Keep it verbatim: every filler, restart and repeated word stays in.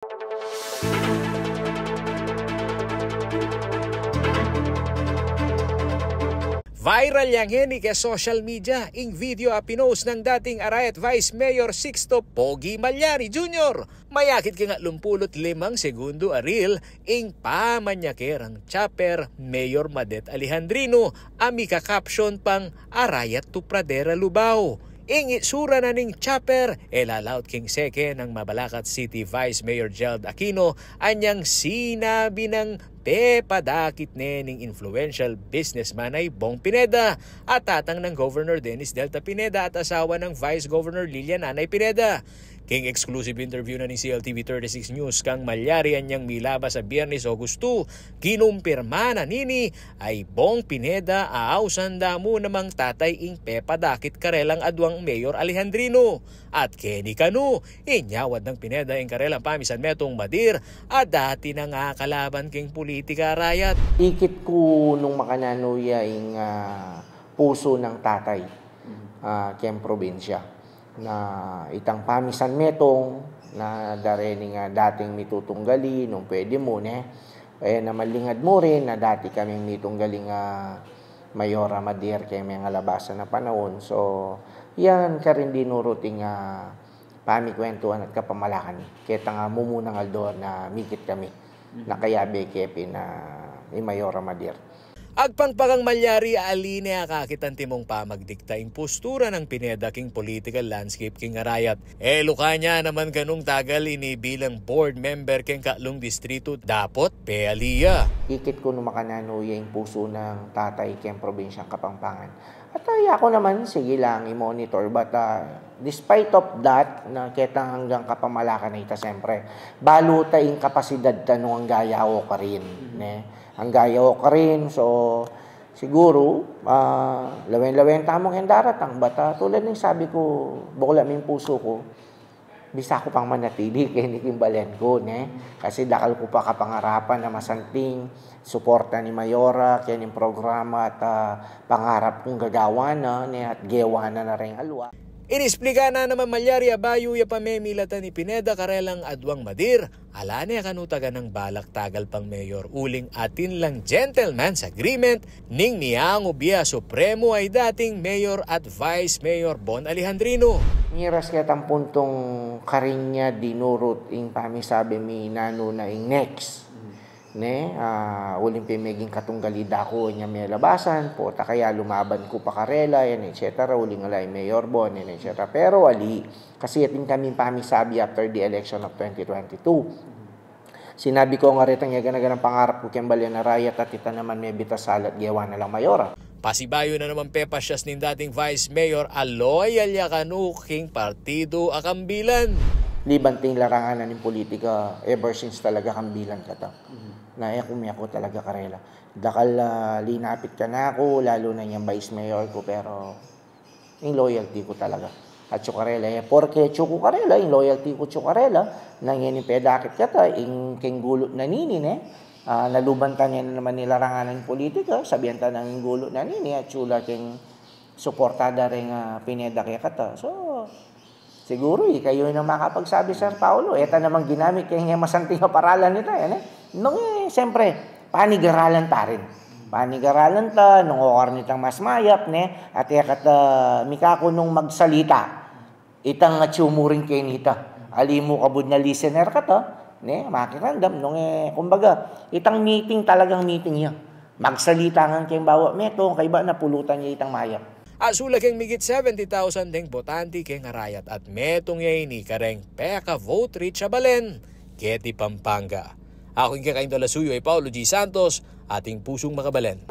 Viral ya ngeni ke social media ing video a pinost nang dating Arayat Vice Mayor Sixto Pogi Malyari Junior. Mayakit king atlumpulu't limang segundo a reel ing pamanyake rang chopper Mayor Madet Alejandrino a mika-caption pang Arayat tu Pradera Lubao. Ing itsura na ning chopper e lalaut king seke nang Mabalacat City Vice Mayor Gerald Aquino, anyang sinabi nang pepadakit ne ning influential businessman a i Bong Pineda, a tatang nang Governor Dennis Delta Pineda at asawa nang Vice Governor Lilia Nanay Pineda. King exclusive interview na ning C L T V thirty-six News kang Malyari anyang milabas a Biyernes, Agosto, kinumpirma na nini a i Bong Pineda a ausan da mu namang tatay ing pepadakit karelang aduang Mayor Alejandrino. At keni kanu, inyawad nang Pineda ing karelang pamisan metung Madir a dati nang akalaban king pulitika, Arayat. Ikit ku nung makananu ya ing, ah, pusu nang tatay, ah, keng probinsya. Na itang pamisan metung na dareni nga dating mitutunggali nung pwede mu, ne? E na malingad mu rin na dati kaming mitunggali nga Mayora Madir keng mengalabasan a panaun. So, yan karin dinurut ing, ah, pamikwentuan at kapamalakan mi ketang, ah, mumunang aldo na mikit kami na kayabe ke pin, ah, i Mayora Madir. Agpang pa kang Malyari, ali ne akakit antimong pamagdikta ing postura nang Pineda king political landscape king Arayat. E luka ne naman kanung tagal ini bilang board member keng katlung distritu dapot peali ya. Ikit ku nung makananu ya ing pusu nang tatay keng probinsyang Kapampangan. At, ah, yaku naman, sige lang i-monitor, but, ah, despite of that, na ketang anggang kapamalakan a ita, siyempre, balu ta ing kapasidad ta nung angga ya o karin, ne? Angga ya o karin, so, siguru, ah, lawen-lawen tamu keng daratang, but, ah, tulad ning sabi ku, buklat me ing pusu ku, bisa ku pang manatili keni king balen ku, ne? Kasi dakal ku pa kapangarapan a masanting suporta ni Mayora keni king programa at, ah, pangarap kung gagawan na, ne, at gewa na na reng alwa. Inisplika na naman Malyari a bayu ya pamemilatan ni Pineda karelang aduang Madir, ala ne kanu taganang balak tagal pang mayor uling atin lang gentleman's agreement ning miangub ya supremo a i dating Mayor at Vice Mayor Bon Alejandrino. Miras ketang puntung karin ya dinurut ing pamisabi mi nanu na ing next. Ne, ah, uling pin meging katunggali da ku inyang melabasan, pota kaya lumaban ku pa karela, yan, et cetera. Uling ala i Mayor Bon, yan, et cetera. Pero ali, kasi atin kaming pamisabi after the election of twenty twenty-two. Sinabi ku nga retang ya gana-ganang pangarap ku keng balen a Arayat at ita naman mebit a sala at gewa na lang Mayora. Pasibayu na naman pepasyas ning dating Vice Mayor a loyal ya kanu king partidu a kambilan. Liban ting larangan na ning politika, ever since talaga kambilan kata. Na e ku, e ku talaga karela. Dakal, ah, linapit kanaku, lalu na inyang Vice Mayor ku, pero ing loyalty ku talaga. Atsu karela, e porke atsu ku karela, ing loyalty ku atsu karela, na ngeni pedakit kata, ing keng gulut na nini, ne? Ah, naluban ta ne naman ing larangan ning politika, sabian ta nang ing gulut na nini, atsu la keng suporta da reng, ah, Pineda kekata. So, siguru ikayu na makapagsabi, Sir Paulo, e ta naman ginamit keng e masanting a paralan ita, yan, e. Nung, e, siyempre, panigaralan ta rin. Panigaralan ta, nung o karin itang mas mayap, ne, at e kata, ah, mikaku nung magsalita, itang atsu mu rin kenita. Ali mu kabud na listener kata, ne, makiramdam, nung, e, kumbaga, itang meeting talagang meeting ya. Magsalita ngan keng bawa metung, kaybat na pulutan ya itang mayap. Atsu la keng migit seventy thousand deng botante keng Arayat at metung ya ini kareng peka-vote rich a balen keti Pampanga. Aku ing kekaing talasuyu a i Paulo G Santos, ating pusung makabalen.